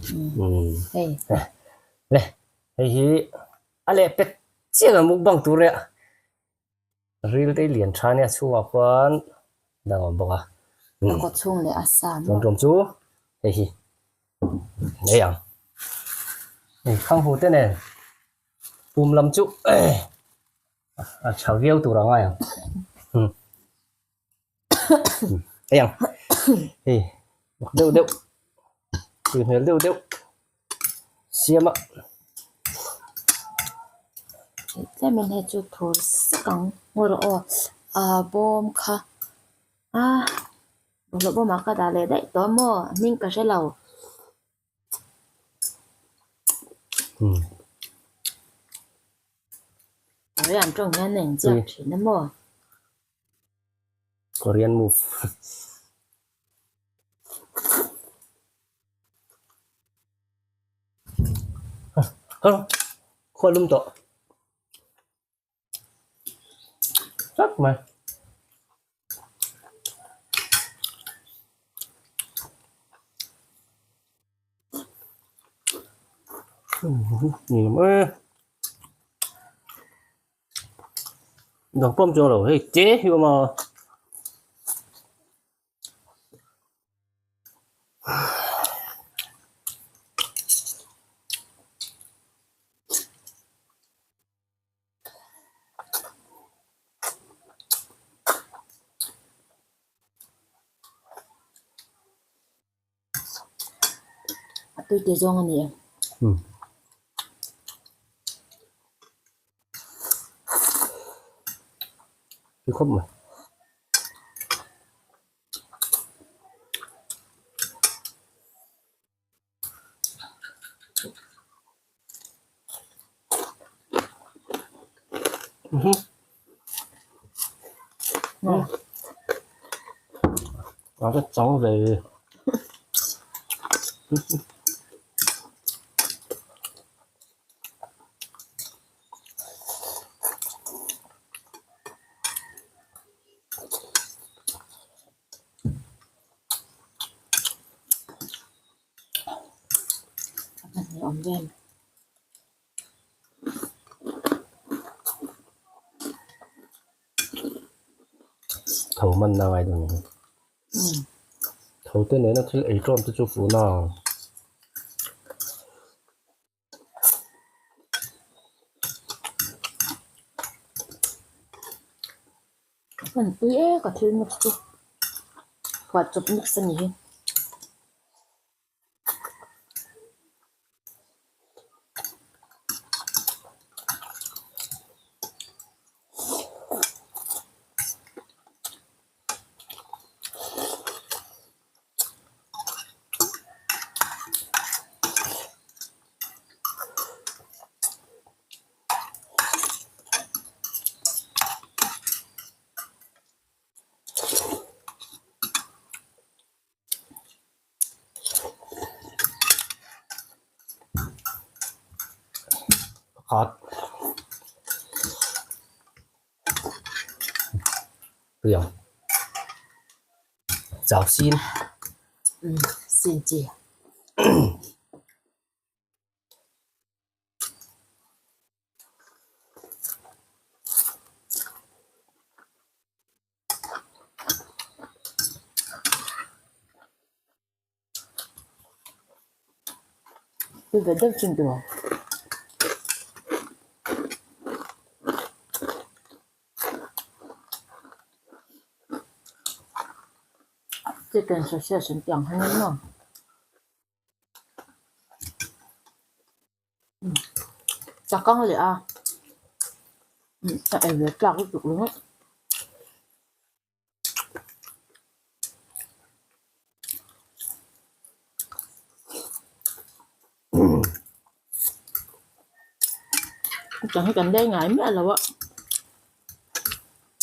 Hei. Le hei hi a leh pek chiang a mukbang tur nia ril te lian tha nia chhungah khuan dang a awm bawk a. A kaw chhung leh a sa maw? Chuan tum chu hei hi nei ang. Hei khang hu te nen pum lam chu a tha viau tur a ngai ang. Hei ang hei mak deuh deuh tui hmel deuh deuh siam a. Tlemin hei chu phur sak ang ngaw rawh aw aa bawm kha a bawlhhlawh bawmah ka dah leh daih tawh maw hming ka hre lo. Korean tawng hian a inziak thin a maw? Korean move. Khual lum tawh. Tak mai. Dang pawm chuang lo hei te hi awm a. A tui te zawng a ni e. Tui khawp mai. Nó cái cháu về Awm vel. Tho man na ngai dawn ni. Tho te nena thil ei ṭawm te chu fuh na. Hman pui e ka thil mix chu huat chawp mix a ni hi. Pakhat Riang Chau sin Sin chi. Tui ve deuh chin tur. Chicken sausage an tih ang hian maw. Chakang leh a a ei ve tlak lutuk ringawt. Chutiang hi kan leng ngai miah lo a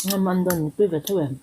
ngam an dawn pui ve tho em.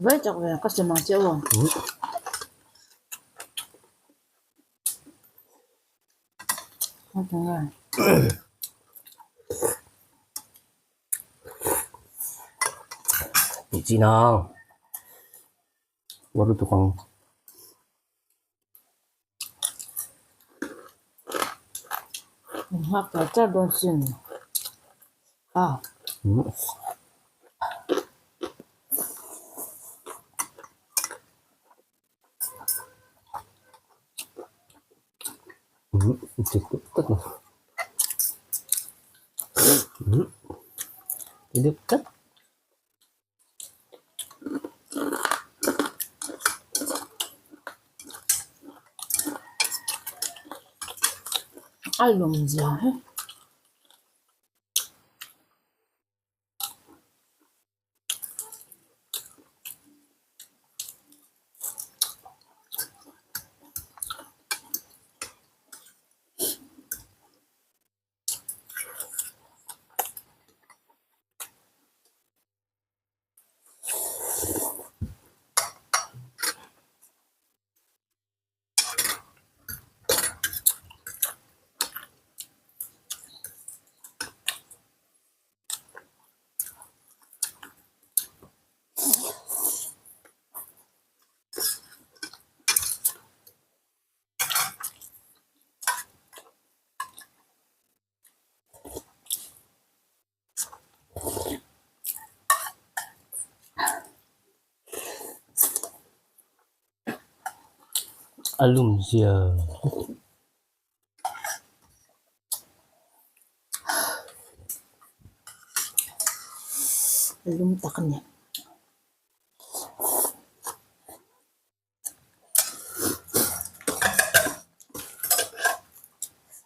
Vai chak ve ka sem ang che aw. Tih chi nang. Uar lutuk ang. Nghak char char dawn sin. Ah. A lawm zia he. A lum zia A lum tak a ni.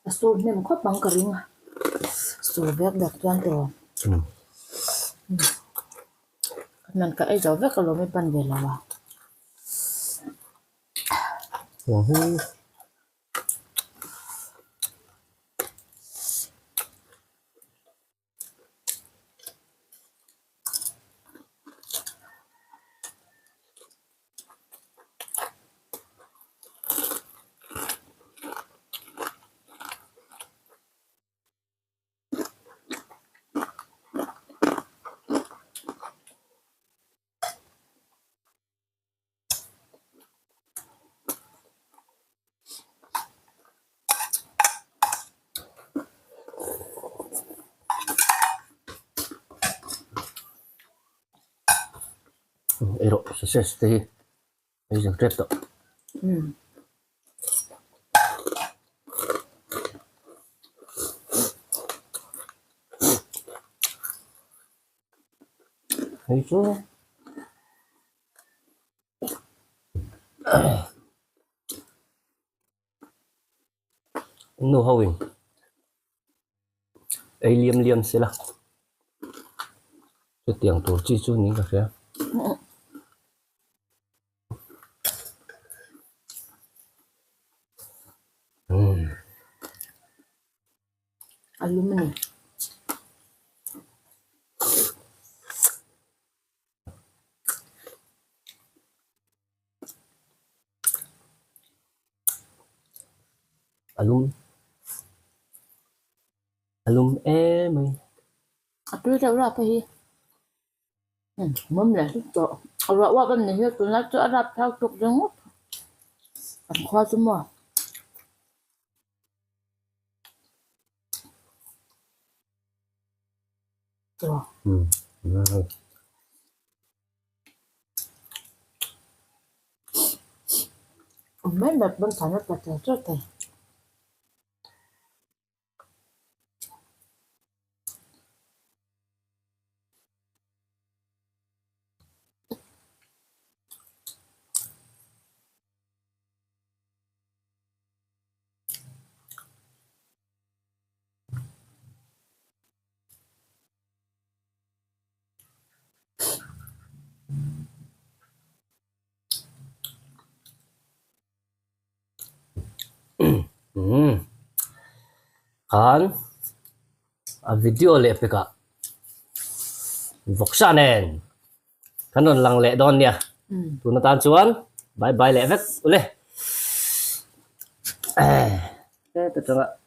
A sur hnem khawp ang ka ring a sur vek vek chuan tawh man ka ei zo vek alawm i pan ve lo a. Erawh success te hi ei zo tep tawh. Hei chu Nu ho in ei liam liam se la chutiang tur chi chu niin ka hria. A lum a ni. A lum a lum em mai. A tui deuh rap a hi. Mawm leh hlut tawh. A ruah uap a ni hi tunlai chu a rap thau tuk ringawt. Kan khua chu maw. Awm mai mai pawn thlan a tla char char thei. Khan a video leh pekah vawksa nen kan rawn lang leh dawn nia. Tuna tan chuan bye bye leh vek ule. Heta tanga.